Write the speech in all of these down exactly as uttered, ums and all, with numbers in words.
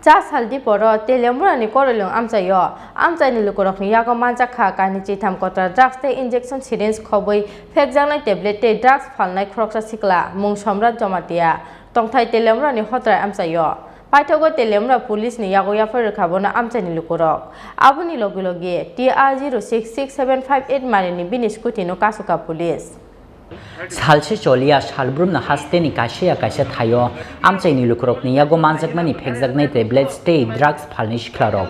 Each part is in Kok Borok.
Ta saldi poro Teliamura ni Koroilong amchaio amchaini lukurokni yago manjak kha kainwi chitham kotra drugs tei injection syringe khobwi phekjaknai tablet tei drugs phalnai khoroksa sikla mung Somrat Jomatia tongthai Teliamura ni Hodrai amchaio. Paithago Teliamura police ni yago yaphar rwkha bono amchaini lukurok. Aboni logi logi T R zero six six seven five eight mari ni bini scooty no kasukha police. Salse choliya salbrumno hasteni kaisa ya kaisa thaio amchaini lukurokni yago manjakmani phekjaknai tablets tei drugs phalnai siklarok.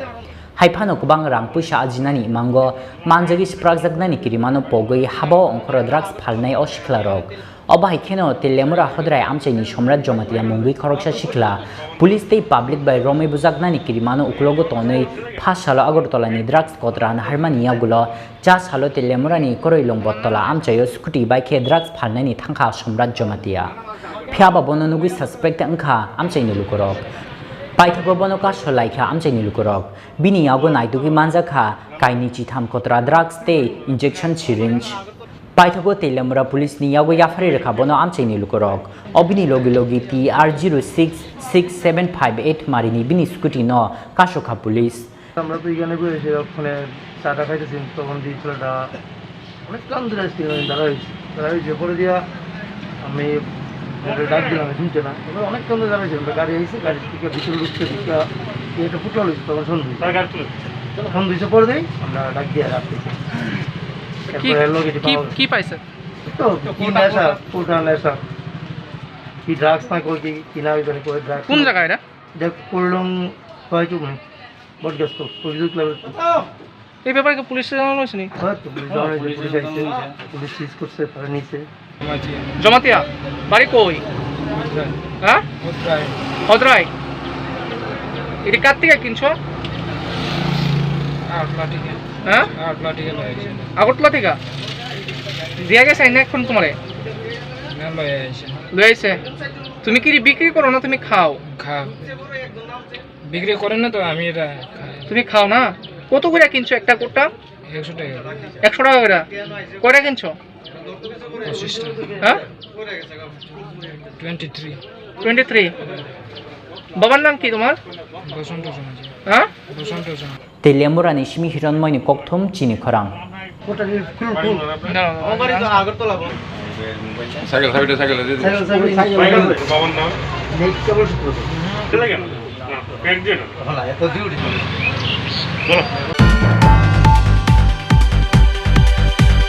Haiphano kwbang rang puisa ajinani imango manjagwi swprakjaknani kirimano pogwi habao ongkhoro drugs phalnai o siklarok. Obo hai kheno Teliamura Hodrai amchaini Somrat Jomatia mungwi khoroksa sikla police tei public bai romwi bujaknani kirimano uklogo tonwi pha salo Agartala ni drugs kotra naharmani yagulo Cha salo Teliamurani Koroilong Bottola amchaio scooty bai khe drugs phalnaini thangkha Somrat Jomatia. Phiyaba bono nugwi suspect wngkha amchaini lukurok. Paithago bono kaso laikha amchaini lukurok. Bini yago naitugwi manjakha kainwi chitham kotra drugs tei injection syringe. Paithago Teliamura police ni yago yaphari rwkha bono amchaini lukurok. Obini logi logi T R zero six six seven five eight marini bini scooty no kasokha police. আমরা তো এখানে বসে ওখানে চা টা খাইতেছি, তখন দিয়ে ছেলেটা অনেকক্ষণ ধরে আসছে, আমি দাঁড়া হয়েছি। দাঁড়া হয়েছে, পরে দিয়া আমি ওকে ডাক দিলাম, শুনছে না। এবার অনেকক্ষণ ধরে দাঁড়া হয়েছে, আমরা গাড়ি আইছে, গাড়ি থেকে ভিতরে ঢুকতে ঢুকতে একটা ফুটল হয়েছে, তখন সন্ধ্যা হয়েছে। তার গাড়ি তুলে। সন্ধ্যা হয়েছে পরে দেই, আমরা ডাক দিয়ে রাখতেছি। কি, এরপরে লোক এসে কি, পাওয়া গেল। কি পাইছে? তো কি নেশা, কোটা নেশা, কি ড্রাগস না কই, কি, কি না ওই জানি কই ড্রাগস কোন না। জায়গা এটা? এটা করলাম, হয়তো বটগাছ তো, প্রভিজন ক্লাবের। এই ব্যাপারে কি পুলিশে জানানো হয়েছে নি? হ্যাঁ, তো পুলিশ জানানো হয়েছে, পুলিশ আইছে, পুলিশ সিজ করছে, তারা নিছে। জমাতিয়া, বাড়ি কই? হ্যাঁ? হদ্রাই। এটা কার থেকে কিনছো? আগরতলা থেকে। হ্যাঁ? আগরতলা থেকে লই আইছি। আগরতলা থেকে? দিয়া গেছে না এখন তোমারে? না, লই আইছি। লই আইছে। তুমি কি বিক্রি করো না তুমি খাও? খা। বিক্রি করে না তো, আমি এটা খাই। তুমি খাও না? কত করে কিনছো একটা কোটা? একশো টাকা করে। একশো টাকা করে। কয়টা কিনছো? পঁচিশটা। হ্যাঁ? Twenty three. Twenty three. বাবার নাম কি তোমার? বসন্ত জমাতি। হ্যাঁ? বসন্ত জমাতি। Teliamurani simi Hironmoini kokthum chini khorang. কোটা কি ফুল, ফুল? না, না, না। আমার বাড়ি তো আগরতলা, বল। Cycle, cycle, cycle, cycle, cycle. বাবার নাম? নেই, কেবল শুক্র। চলে গেল? না, প্যান্ট দিয়ে না। হলা, এত ডিউটি। বলো।